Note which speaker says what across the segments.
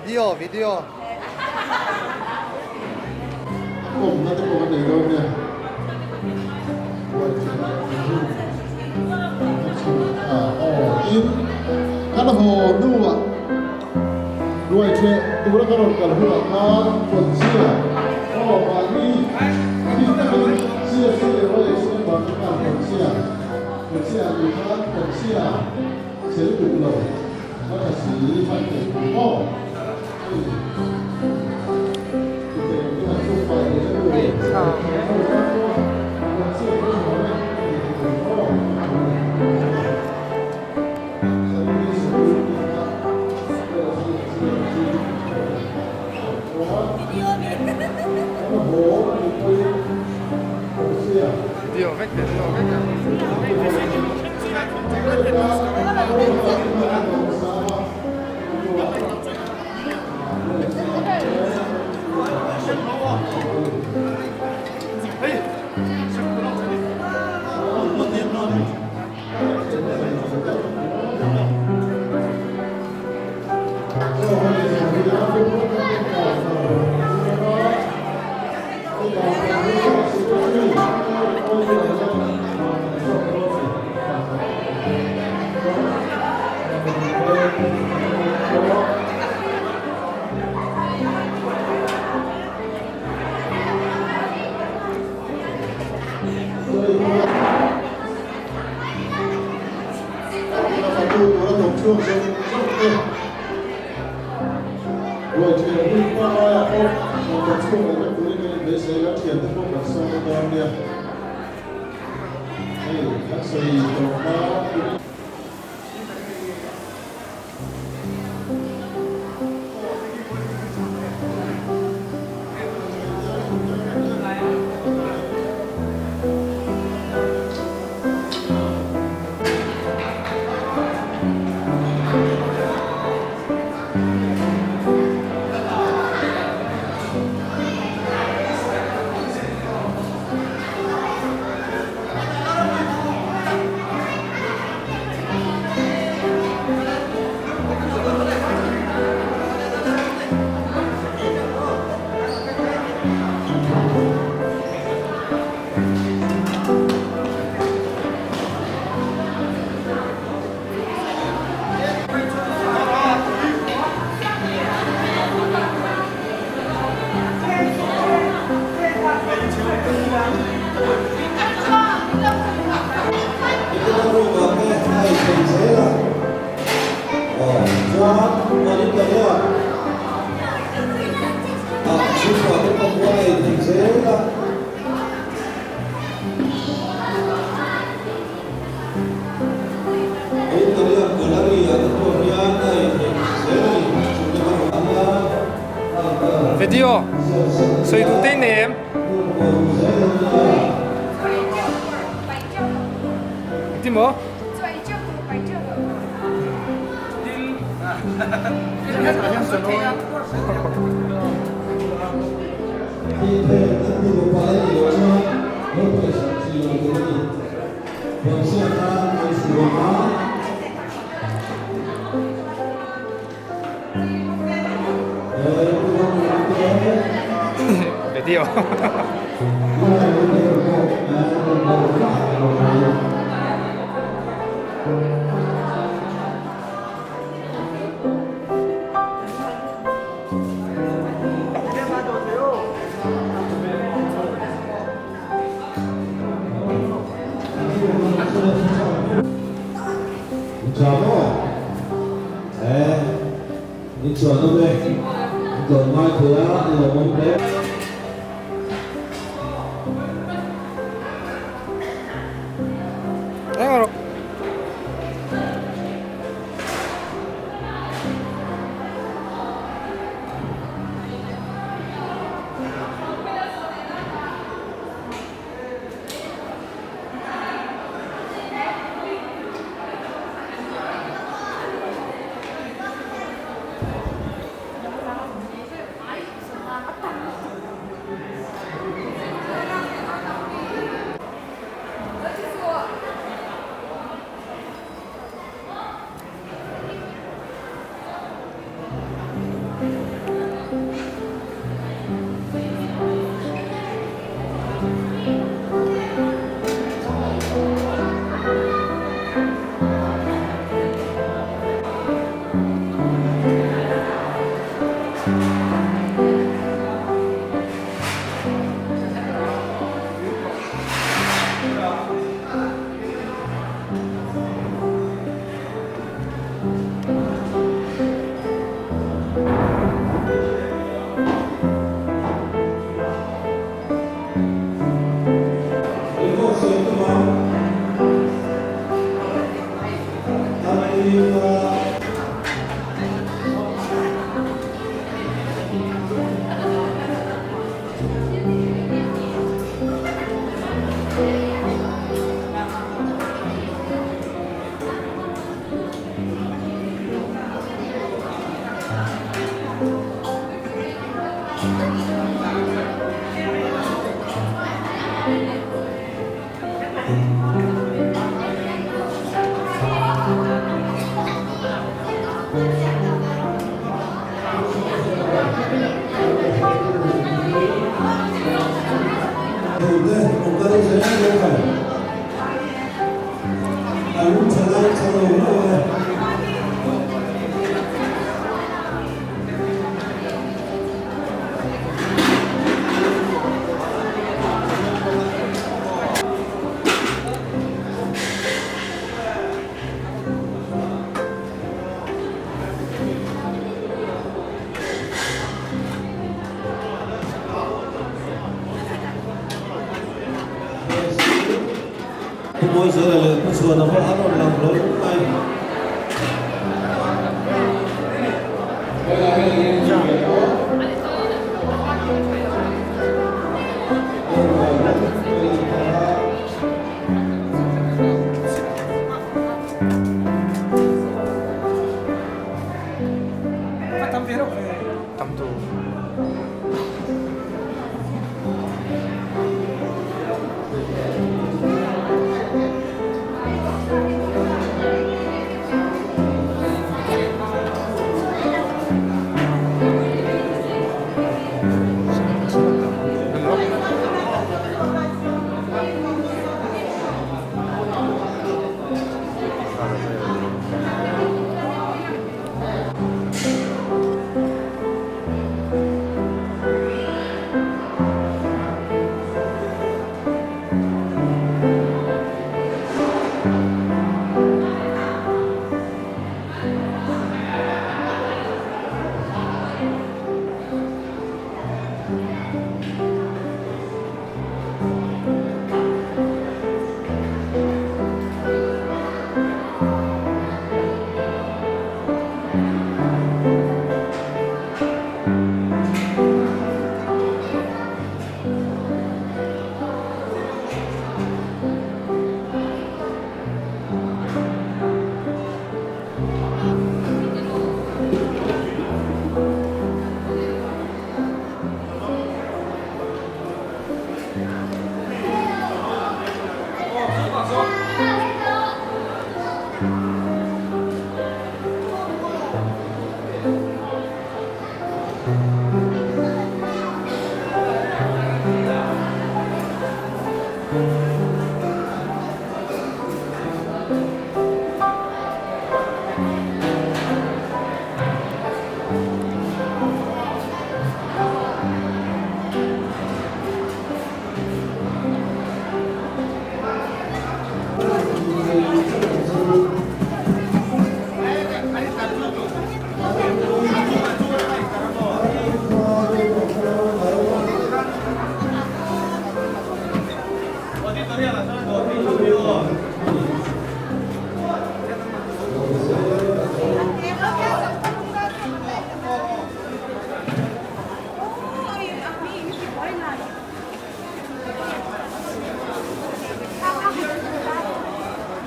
Speaker 1: Video video.
Speaker 2: A kawmna te pawh a nei dawn nia. Buai theih leh ang hun a chhun a aw tin kan haw hnuah ruai ṭheh tura ka rawn kal hunah khan Ponchia aw mahni thi takin CFC leh YFC member te khan Ponchia Ponchia an nih khan Ponchia chhe lutuk lo a tha si hman theih tur maw hei tute te han tluk fai thei se nu ho tan pawh Ponchia pawimawh e tih theih tur maw
Speaker 3: Video vek te video vek
Speaker 2: Fatu tura thawk chhuak zawng zawng te ruai thian hun hma laiah pawh rawn thawk chhuak leh vek turin kan inbeisei a, thiante pawh kan sawi dawn nia. Hei kan sawi tawh hma turin.
Speaker 3: Video sawi duh te nei em? Engtin maw? Video.
Speaker 2: Tha maw? Eh, in chuan awm e. In tlawm ngai thei a, a lawmawm hle.
Speaker 1: Pu Mawizela leh Pu Chhuana pawh an rawn lang hlawl mai.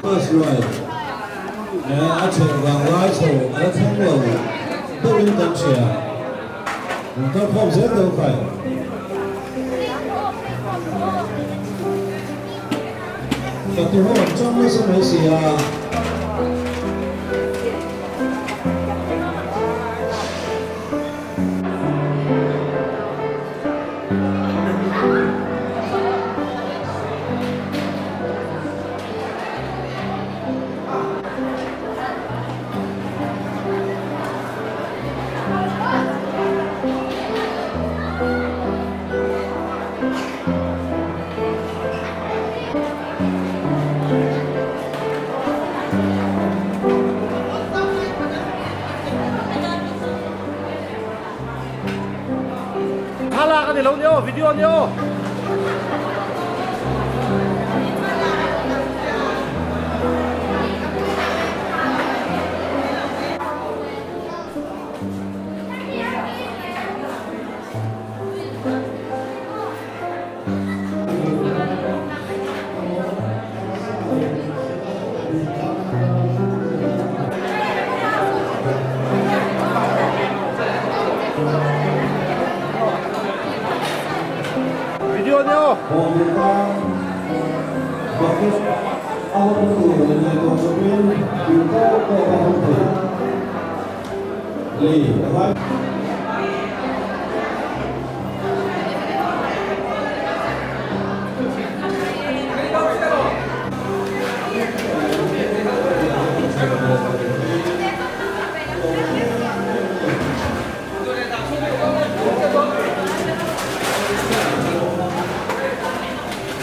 Speaker 1: First ruai eh a chhoh vang lai chho a la thleng lo deuhin kan hria. An kal khawm zel deuh khai. Fatu ho an chang nasa mai si a.
Speaker 3: Thlalak a ni lo ni aw, video a ni aw.
Speaker 1: Haw tan bucket a hawn tur inngaihtuah chawpin duh tawk tawk a hawn thei. Lei a ngai.